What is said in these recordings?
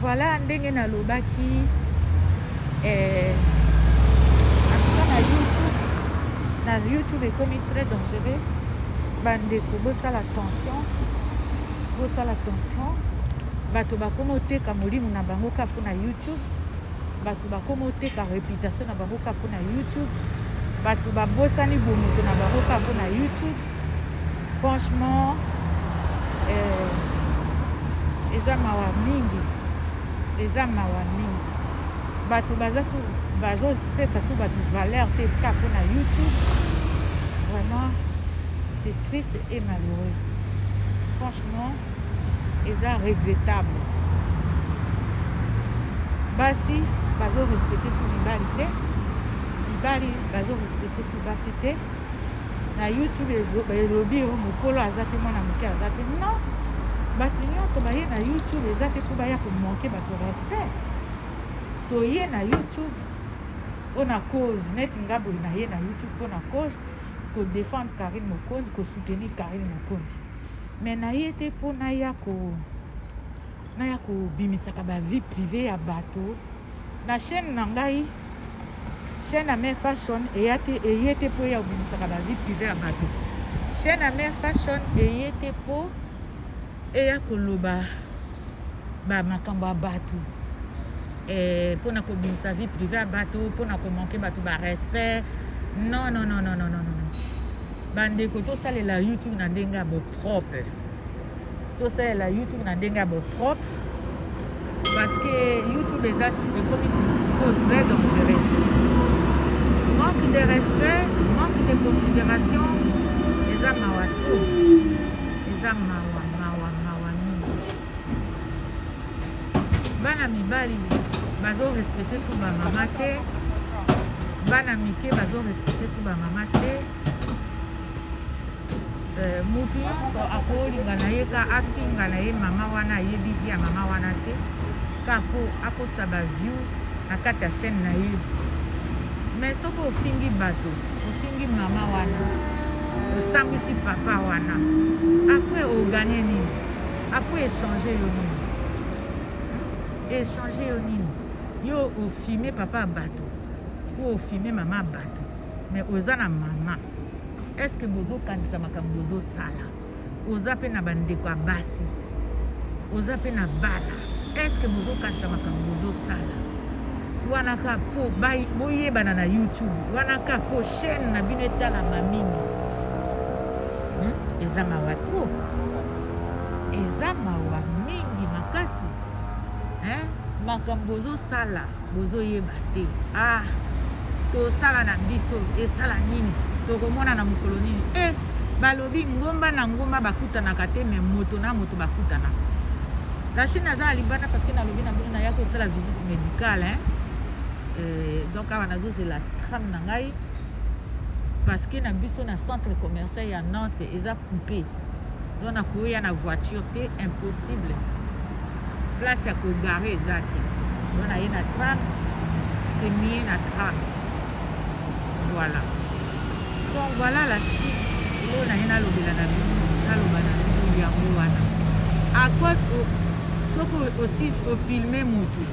Voilà ndenge nalobaki eh, en tout cas na YouTube, na YouTube ekomi très dangereux. Bandeko bosala attention, bosala attention. Bato bakoma oteka molimo na bango kaka mpo na YouTube, bato bakoma oteka reputation na bango kaka mpo na YouTube, bato babosani bomoto na bango kaka mpo na YouTube. Franchement, eh, eza mawa mingi, eza mawa mingi. Bato baza su bazopesa su bato valeur te kaka mpo na YouTube. Vraiment, c'est triste et malheureux. Franchement, eza regrettable. Basi bazo respecter su mibali te, mibali bazo respecter su basi te. Na YouTube elobi yo mokolo aza te, mwana moke aza te. Non, bato nyonso baye na YouTube eza te mpo baya komanke bato respect. Toye na YouTube mpo na cause neti nga boye, naye na YouTube mpo na cause kodefendre Carine Mokonzi, kosoutenir Carine Mokonzi, mais naye te mpo naya ko naya kobimisaka bavie privée ya bato na chaîne na ngai. Chaîne ya Mère Fashion eya te, eye te mpo eya kobimisaka bavie privée ya bato. Chaîne ya Mère Fashion eye te mpo eya koloba bamakambo ya bato, mpona kobimisa vie privée ya bato, mpona komanke bato barespect. Non, non, non, non, non, non, non. Bandeko, tosalela YouTube na ndenge ya bopropre, tosalela YouTube na ndenge ya bopropre, parce que YouTube eza ekomi sikoyo très dangereux. Manque de respect, manque de considération, eza mawa trop, eza mawa, mawa, mawa mingi. Bana mibali bazorespecte su bamama te, bana mike bazorespecte su bamama te. Mutu nyonso akolinga na ye ka afinga na ye mama wana, ayebi vie ya mama wana te, ka po akotisa baview na kati ya chaîne na ye. Mais soki ofingi bato, ofingi mama wana, osambwisi papa wana, après oganye nini? Après échange yo nini? Échange yo nini? Yo ofime papa ya bato po ofime mama ya bato, mais oza na mama. Est ce que bozokanisa makambo bozosala? Oza mpe na bandeko ya basi, oza mpe na bana. Est ce que bozokanisa makambo bozosala wana kaka mpo boyebana na YouTube wana, kaka mpo chaîne na bino etalama mingi? Eza mawa trop, eza mawa mingi makasi, hein? Makambo bozosala bozoyeba te. Ah, tosala na biso esala nini? Tokomona na mokolo nini? E balobi ngomba na ngomba bakutanaka te, mais moto na moto bakutanaka. La Chine aza na libanda parce que nalobi na bino naya kosala visite médicale, hein? Donc awa nazozela tram na ngai, parce que na biso na centre commercial ya Nantes eza coupé, donc nakoya na voiture te, impossible, place ya kogarer eza te. Donc naye na tram, c'est mieux na tram. Voilà, donc voilà la Chine. Eloko naye nalobela na bino, naloba na bino yango wana. Akwa soki osi ofilme motu,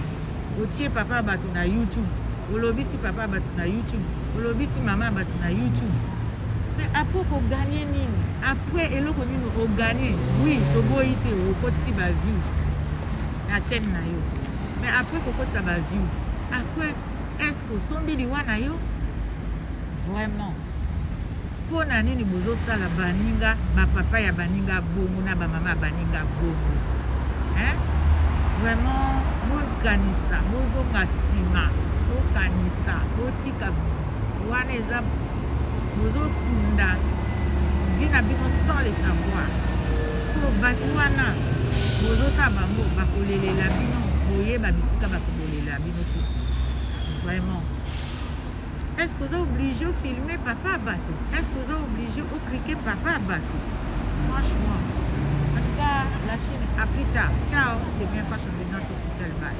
otie papa ya bato na YouTube, olobisi papa ya bato na YouTube, olobisi mama ya bato na YouTube, mais après okoganye nini? Après eloko nini oganye? Oui, toboyi te, okotisi baview na chaîne na yo, mais après kokotisa baview, après est ce que osombi liwa na yo vraiment? Mpo na nini bozosala baninga, bapapa ya baninga bongo na bamama ya baninga bongo, hein? Vraiment, bokanisa, bozonga nsima, bokanisa, botika wana. Eza bozokunda vie na bino sans le savoir. So bato wana bozosala bango bakolelela bino, boyeba bisika bakobolela bino te. Vraiment, est ce que oza obligé ofilme papa ya bato? Est ce que oza obligé ocritiquer papa ya bato? Franchement, en tout cas, la Chine, à plus tard, ciao. C'est bien Fashion de notre officiel. Bye.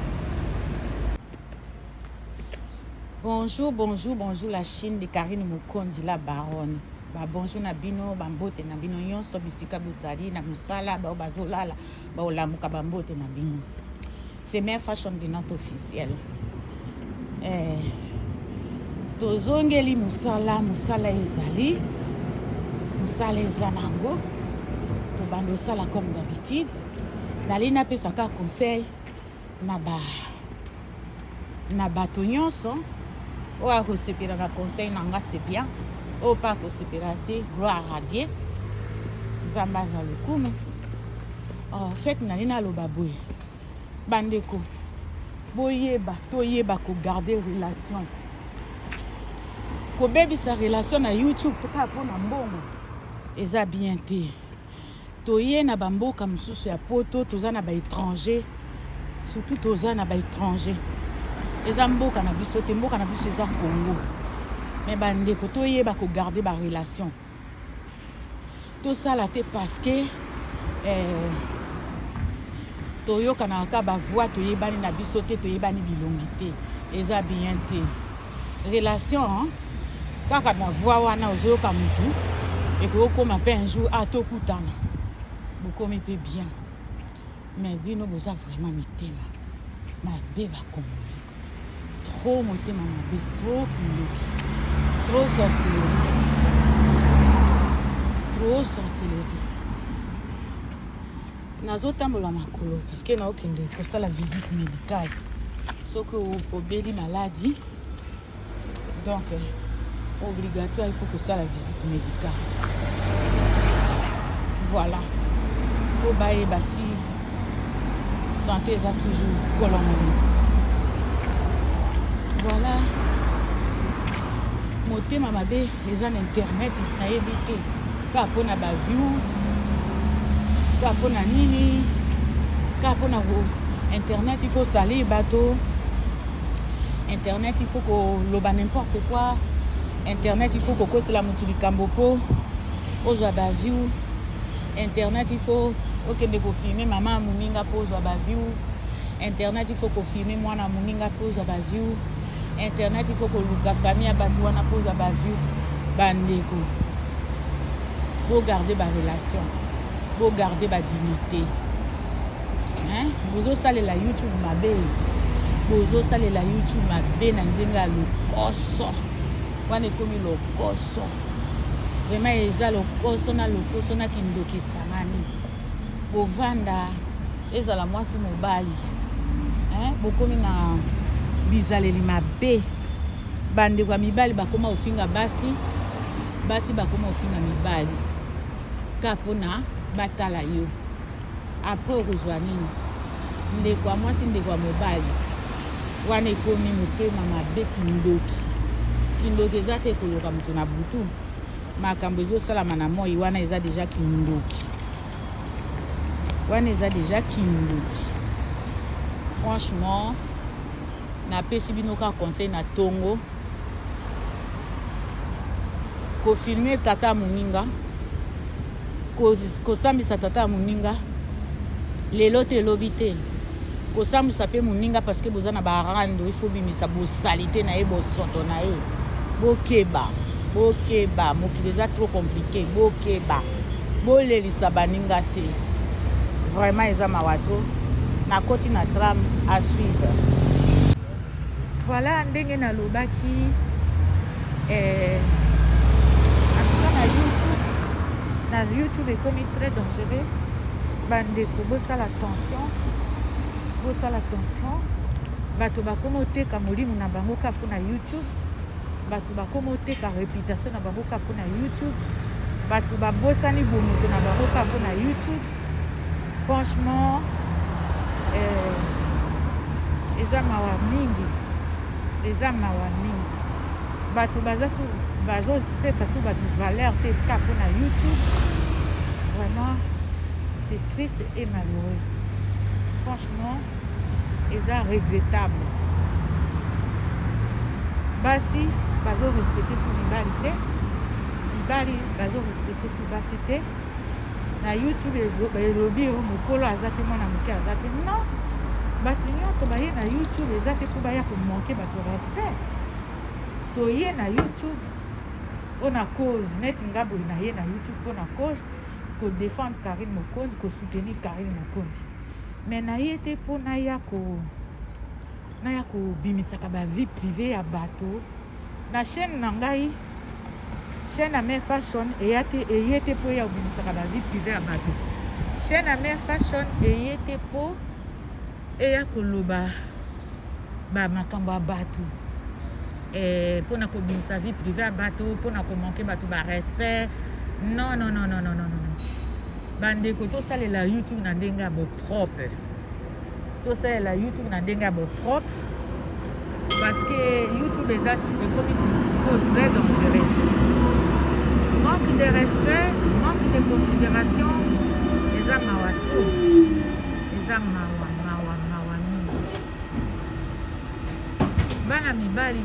Bonjour, bonjour, bonjour la Chine de Karine Mokonzi la baronne. Ba bonjour na bino, bambote na bino nyonso bisika bozali na mosala, bao bazolala, baolamuka, bambote na bino. C'est Mère Fashion Dinante officielle. Eh, tozongeli mosala, mosala ezali, mosala eza nango, tobanda osala comme d'habitude. Nali napesa kaka conseil na ba na bato nyonso oyo akosepela na conseil na nga, c'est bien. Oyo mpe akosepela te, gloire à Dieu, Nzambe aza lokumu. En fait, nali naloba boye, bandeko, boyeba, toyeba kogarder relation. Kobebisa relation na YouTube kaka mpona mbongo eza bien te. Toye na bamboka mosusu ya poto, toza na baétranger, surtout toza na baétranger, eza mboka na biso te. Mboka na biso eza Congo. Me bandeko, toyeba kogarder barelation. Tosala te parce que toyokanaka kaka bavoix, toyebani na biso te, toyebani bilongi te, eza bien te. Relation kaka na voix wana ozoyoka motu, ekoki okóma mpe un jour a tokutana, bokomi mpe bien. Mais bino boza vraiment mitema mabe, bacongolais trop motema mabe, trop kindoki, trop sorcellerie, trop sorcellerie. Nazotambola makolo parce que naokende kosala visite médicale. Soki obeli maladie, donc obligatoire, il faut kosala visite médicale. Voilà, po bayeba si santé eza toujours kolongono. Voilà, motema mabe eza na internet, nayebi te kaka mpona baview, kaka mpona nini, kaka mpona internet il faut salir bato, internet il faut koloba n'importe quoi, internet il faut kokosela motu likambo mpo ozwa baview, internet il faut okende kofilmer mama ya moninga mpo ozwa baview, internet il faut kofilmer mwana ya moninga mpo ozwa baview, internet il faut koluka famille ya bato wana mpo ozwa baview. Bandeko, bogarder barelation, bogarder badignité. Bozosalela YouTube mabe, bozosalela YouTube mabe na ndenge ya lokoso. Wana ekomi lokoso, vraiment eza lokoso na lokoso na kindoki esangani. Bovanda, ezala mwasi, mobali, bokomi na bizaleli mabe. Bandeko ya mibali bakóma kofinga basi, basi bakóma kofinga mibali ka mpona batala yo. Après okozwa nini, ndeko ya mwasi, ndeko ya mobali? Wana ekomi motema mabe, kindoki. Kindoki eza te koloka moto na butu, makambo ezosalama na moi, wana eza déjà kindoki, wana eza déjà kindoki. Franchement, napesi bino kaka conseil na ntongo. Kofilmer tata ya moninga, kosambisa tata ya moninga lelo te, elobi te, kosambwisa mpe moninga parce que boza na barando, ifo bimisa bosali te na ye, bosoto na ye. Bokeba, bokeba, mokili eza trop compliqué. Bokeba, bolelisa baninga te. Vraiment eza mawa to. Nakoti na tram, à suivre. Voilà, ndenge nalobaki, en tout cas na YouTube, na YouTube ekomi très dangereux. Bandeko, bosala attention, bosala attention. Bato bakoma oteka molimo na bango kaka mpona YouTube, bato bakoma oteka réputation na bango kaka mpona YouTube, bato babosani bomoto na bango kaka mpona YouTube. Franchement, eza mawa mingi, eza mawa mingi. Bato bazopesa so bato valeur te kaka mpona YouTube. Vraiment, c'est triste et malheureux. Franchement, eza regrettable. Basi bazorespecter su mibali te, mibali bazorespecter su basi te. Na YouTube elobi oyo mokolo aza te, mwana moke aza te. Non, bato nyonso baye na YouTube eza te mpo baya komanquer bato respect. Toye na YouTube mpona cause. Neti nga boye, naye na YouTube mpona cause, kodéfendre Karine Mokonzi, kosoutenir Karine Mokonzi. Mais naye te mpo naya ko naya kobimisaka ba vie privée ya bato na chaîne na ngai. Chaîne ya Mère Fashion eya te, eye te mpo eya kobimisaka ba vie privée ya bato. Chaîne ya Mère Fashion eye te mpo eya koloba bamakambo ya bato, mpona kobimisa vie privée ya bato, mpona komanquer bato barespect. Non, non, non, non, non, non, non. Bandeko, tosalela YouTube na ndenge ya bopropre, tosalela YouTube na ndenge ya bopropre, parce que YouTube eza ekomi sikoyo très dangereux. Manque de respect, manque de considération, eza mawa trop, eza mawa, mawa, mawa mingi. Bana mibali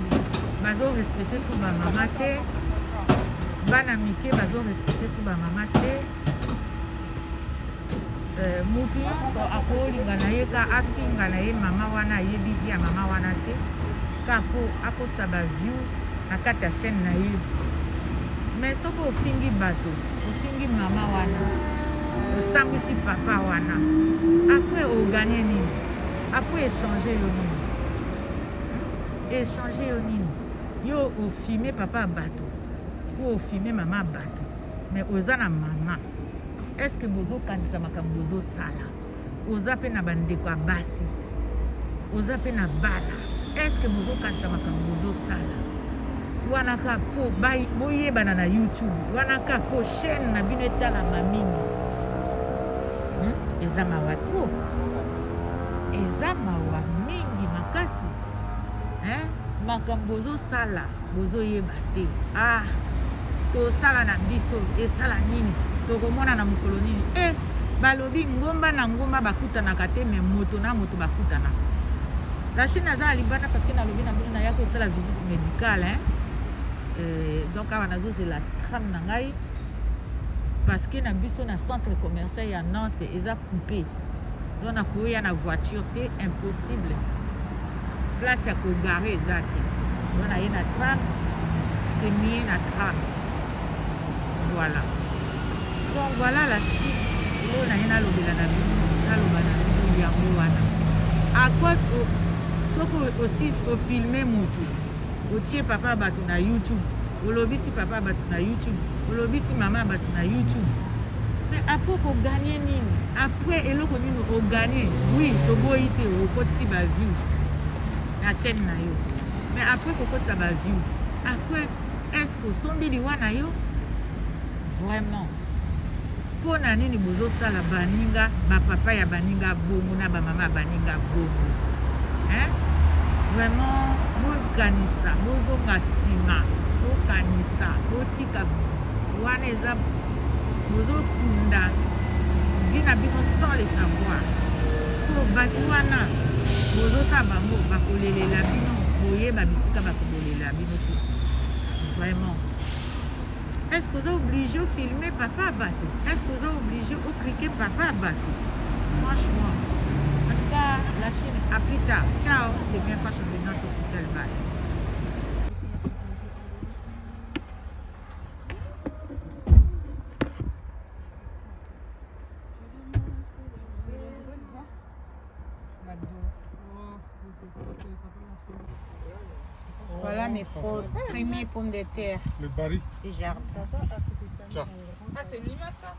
bazorespecter so bamama te, bana mike bazorespecter so bamama te. Mutu nyonso akolinga na ye ka afinga na ye mama wana, ayebi vie ya mama wana te, ka mpo akotisa baview na kati ya chaîne na ye. Mais soki ofingi bato, ofingi mama wana, osambwisi papa wana, après ogagner nini? Après échange yo nini? Échange yo nini? Yo ofilmer papa ya bato po ofilmer mama ya bato, mais oza na mama. Est ce que bozokanisa makambo bozosala? Oza mpe na bandeko ya basi, oza mpe na bana. Est ce que bozokanisa makambo bozosala wana ka mpo boyebana na YouTube wana, ka mpo chaîne na bino etalama mingi? Eza mawa trop, eza mawa mingi makasi, hein? Makambo bozosala, bozoyeba te. Ah, tosala na biso esala nini? Tokomona na mokolo nini? E balobi ngomba na ngomba bakutanaka te, mais moto na moto bakutanaka. La Chine aza na libanda, parce que nalobi na bino, naya kosala visite médicale, hein? Donc awa nazozela tram na ngai, parce que na biso na centre commercial ya Nantes eza coupé, donc nakoya na voiture te, impossible, place ya kogarer eza te. Donc naye na tram, c'est mieux na tram. Voilà, donc voilà la Chine. Oyo naye nalobela na bino, naloba na bino yango wana. Akwa soki osi ofilmer motu, otie papa ya bato na YouTube, olobisi papa ya bato na YouTube, olobisi mama ya bato na YouTube, mais après okogagner nini? Après eloko nini ogagner? Oui, toboyi te, okotisi baview na chaîne na yo, mais après kokotisa baview, après est ce que osombi liwa na yo vraiment? Mpo na nini bozosala baninga, bapapa ya baninga bongo na bamama ya baninga bongo, hein? Vraiment, bokanisa, bozonga nsima, bokanisa, botika wana. Eza bozokunda vie na bino sans le savoir. So bato wana bozosala bango, bakolelela bino, boyeba bisika bakobolela bino te. Vraiment, est ce que oza obligé ofilmer papa ya bato? Est ce que oza obligé ocritiquer papa ya bato? Franchement, en tout cas, la Chine, à plus tard, ciao. C'est bien Fashion de Nantes officiel. Bye. Voilà mes premiers pommes de terre Le baril. Du jardin. Tiens. Ah, c'est Lima ça.